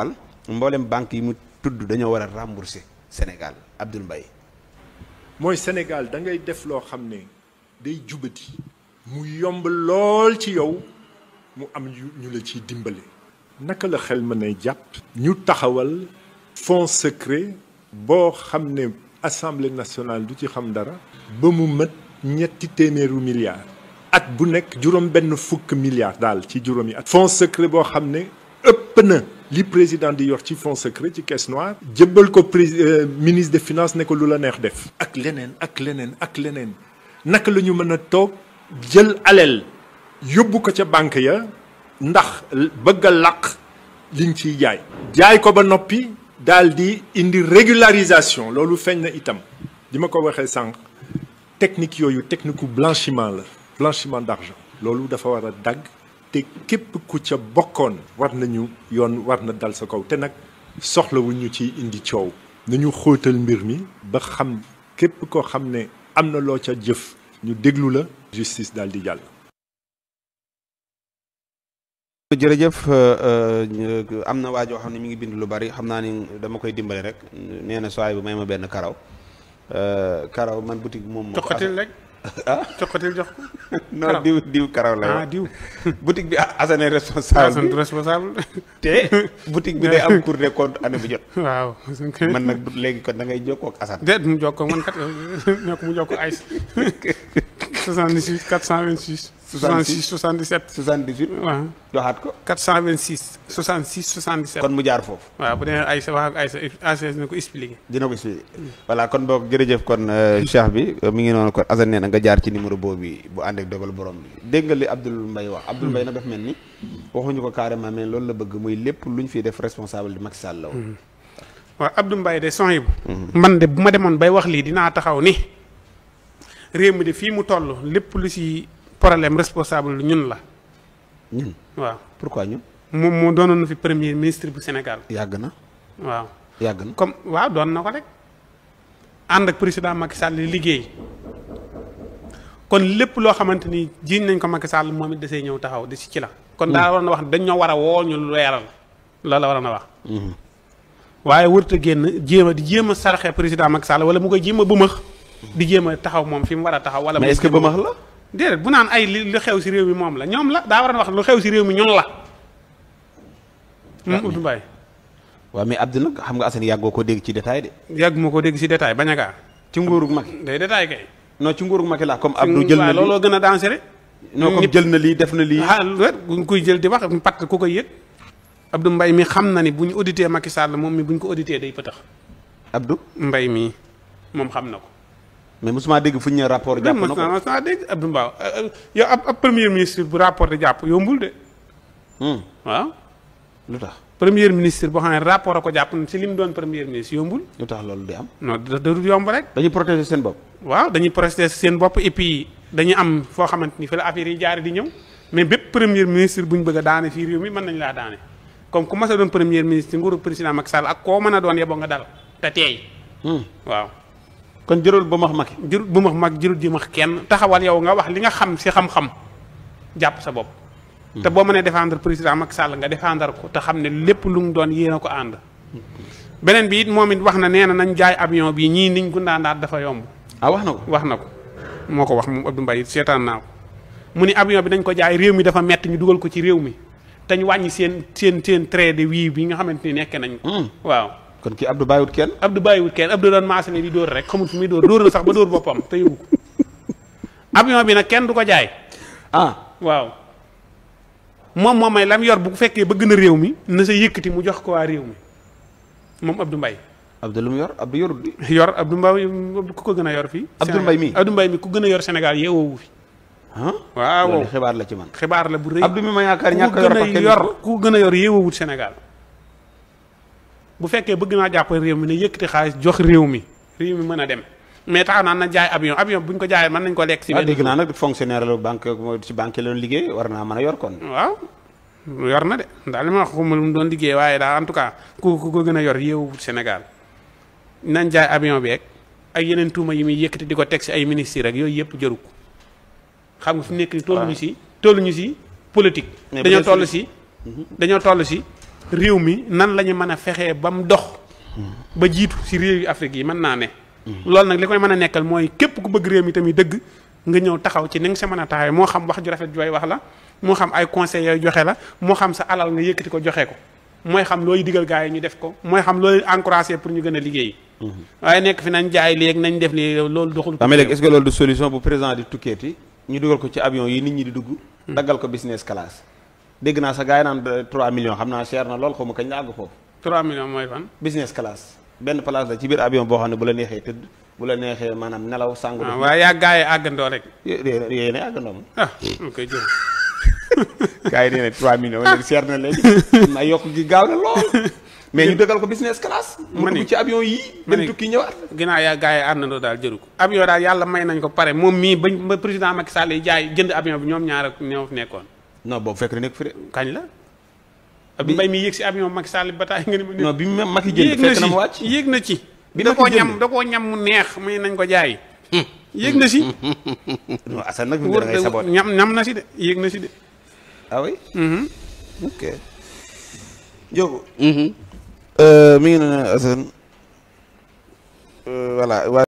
mboolem banque yi mu tudd dañoo war a rembourser Sénégal Abdoul Mbaye mooy Sénégal da ngay def loo xam ne day jubati mu yomb lool ci yow mu am ñu la ciy dimbale. naka la xel mën a jàpp. ñu taxawal fonds secret boo xam ne assemblée nationale du ci xam dara. ba mu mët ñetti téeméeru milliards. at bu nekk juróom benn fukk milliards daal ci juróomi at. fonds secret boo xam ne ëpp na li président di yor ci fonds secret ci caisse noire. jëbbal ko ministre des finances ne ko lu la neex def. ak leneen ak leneen ak leneen naka la ñu mën a toog jël alal yóbbu ko ca banque ya ndax bëgg a làq liñ ciy jaay. jaay ko ba noppi daal di indi régularisation loolu feeñ na itam di ma ko waxee sànq technique yooyu technique blanchiment la blanchiment d'argent. loolu dafa war a dagg te képp ku ca bokkoon war nañu yoon war na dal sa kaw te nag soxlawuñ ñu ci indi coow. nañu xóotal mbir mi ba xam képp koo xam ne am na loo ca jëf ñu déglu la justice daal di jàll. jërëjëf am na waajoo xam ne mi ngi bind lu bari xam naa ni dama koy dimbale rek nee na sooy bu may ma benn karaw karaw man boutique moom. coqatil rek. ah coqatil jox ko. non diw karaw la. diw. boutique bi Assane responsable te boutique bi day am cour des comptes année bu jot. waaw. man nag léegi kon da ngay jokkoo ak Assane. déet mu jokkoo man kat nekk mu jokkoo ay 78 426. 66 77. 78. waaw joxaat ko. 426 66 77. kon mu jaar foofu. waaw bu dee Aïssa wax ak Aïssa dina ko expliqué. dina ko expliqué voilà kon boog jërëjëf kon cheikh bi mi ngi noonu kon Assane nee na nga jaar ci numéro boobu bu ànd ak dogal borom bi dégg nga li Abdoul Mbaye wax. Abdoul Mbaye nag daf mel ni waxuñu ko carrément mais loolu la bëgg muy lépp lu ñu fiy def responsable di Macky Sall la woon. waaw Abdoul Mbaye de son yi man de bu ma demoon bay wax lii dinaa taxaw ni réew mi de fii mu toll lépp lu si problème responsable ñun la. ñun waaw pourquoi ñun. moom moo doonoon na fi premier ministre bu Sénégal. yàgg na. waaw yàgg na comme waaw doon na ko rek ànd ak président Macky Sall liggéey kon lépp loo xamante ni jiiñ nañ ko Macky Sall moom it dasee ñëw taxaw di si ci la. kon daa waroon na wax dañ ñoo war a woo ñu leeral loolu la waroon a wax. waaye wërta génn jéem a saraxe président Macky Sall wala mu koy jéem a bëmëx di jéem a taxaw moom fi mu war a taxaw. wala mais est-ce que bëmëx la. déedéet bu naan ay li xew si réew mi moom la ñoom la daa war a wax lu xew si réew mi ñun la. moom Abdoul Mbaye. waaw mais Abdou nag xam nga Assane yàggoo ko dégg ci détail de. yàgg ma ko dégg si détail bañ a gaa. ci nguurug Macky. day détail kay. non ci nguurug Macky la comme Abdou jël na lii looloo gën a dangereux. non comme jël na lii def na lii. bu kuy jël di wax pat ku koy yëg. Abdou Mbaye mi xam na ni bu ñu audité Macky Sall moom mi bu ñu ko audité day pëtax. Abdou Mbaye mii moom xam na ko. mais mosuma dégg fu ñu ne rapport jàpp na ko mosuma dégg Abdou Mbaye yow ab premier ministre bu rapport di jàpp yombul de. waaw. lu tax premier ministre boo xam ne rapport a ko jàpp si li mu doon premier ministre yombul. lu tax loolu di am. non da du yomb rek. dañuy protéger seen bopp. waaw dañuy protéger seen bopp et puis dañuy am foo xamante ni fa la affaire yi jaare di ñëw mais bépp premier ministre bu ñu bëgg a daane fii réew mi mën nañu laa daane comme ku mas a doon premier ministre nguuru président Macky Sall ak koo mën a doon yeboo nga dal te teey. waaw. kon jërul ba max Macky. jërul bu max mag jërul ji max kenn taxawal yow nga wax li nga xam si xam-xam jàpp sa bopp. te boo mënee défendre président Macky Sall nga défendre ko te xam ne lépp lu mu doon yéen a ko ànd. beneen bi it moom it wax na nee na nañ jaay avion bi ñii niñ gundaandaat dafa yomb. ah wax na ko wax na ko moo ko wax moom Abdou Mbaye seetaan naa ko mu ni avion bi dañ ko jaay réew mi dafa metti ñu dugal ko ci réew mi te ñu wàññi seen trait de vie bi nga xamante ni nekkee nañ ko. waaw. kon kii Abdou bàyyiwut kenn. Abdou bàyyiwut kenn Abdou doon maase ne di dóor rek xamul fu muy dóor na sax ba dóor boppam te yóbbu ko avion bi nag kenn du ko jaay. waaw moom may lam yor bu fekkee bëgg na réew mi na sa yëkkati mu jox ko waa réew mi moom Abdou Mbaye. Abdou lu mu yor Abdou yorut di. yor Abdou Mbaye ku ko gën a yor fii. Abdou Mbaye mi Abdou Mbaye mi ku gën a yor Sénégal yeewoowu fi. waaw loolu xibaar la ci man. xibaar la bu rëy. Abdou mi ma yaakaar ñàkk a yor ku gën a yor yeewoowut Sénégal. bu fekkee bëgg naa jàpp réew mi ne yëkkati xaalis jox réew mi mën a dem mais taxaw naa na jaay avion bu ñu ko jaayee mën nañ ko lekk si benn dégg naa nag fonctionnaire la banque ci banque la doon liggéey war naa mën a yor kon. waaw yor na de daal li ma wax xuma lu mu doon liggéey waaye daal en tout cas ku ko gën a yor yeewut Sénégal nañ jaay avion bi ak yeneen tuuma yi muy yëkkati di ko teg si ay ministres rek yooyu yëpp jëru ko xam nga fi nekk ni tolluñu si politique dañoo toll si réew mi nan la ñu mën a fexee ba mu dox ba jiitu si réew yi Afrique yi mën naa ne loolu nag li koy mën a nekkal mooy képp ku bëgg réew mi tamit dëgg nga ñëw taxaw ci ni nga sa mën a taxawee moo xam wax ju rafet jooy wax la moo xam ay conseils yooyu joxe la moo xam sa alal nga yëkkati ko joxe ko mooy xam looy digal gars yi ñu def ko mooy xam looy encouragé pour ñu gën a liggéey waaye nekk fi nañ jaay léegi nañ def li loolu doxul mais léegi est-ce que loolu du solution bu président di tukkeeti ñu dugal ko ci avion yi nit ñi di dugg daggal ko business class dégg naa sa gars yi naan 3 millions xam naa cher na lool xaw ma kañ la àgg foofu 3 millions mooy fan business class benn place la ci biir avion boo xam ne bu la neexee tëdd bu la neexee maanaam nelaw sangu waaye yaa gars yi àggandoo rek yéen a àggandoo moom ok jël gars yi nee na 3 millions léegi cher na léegi na yokk gi gaaw na lool mais ñu dëggal ko business class mu dugg ci avion yi dem tukki ñëwaat ginnaaw yaa gars yi àndandoo daal jëru ko avion daal yàlla may nañ ko pare moom mii ba président Macky Sall yi jaay jënd avion bi ñoom ñaar ak ñoo fi nekkoon non boobu fekk na nekk fi de kañ la bi mbay mi yéeg si avion Macky Sall bi ba taay nga ni ma non bi mu Macky jënd fekk na mu wàcc yéeg na ci bi da Macky koo da koo ñam mu neex muy nañ ko jaay yéeg na si non Assane nag da ngay saboot ñam na si de yéeg na si de ah oui ok Ndiogou mi ngi ne Assane voilà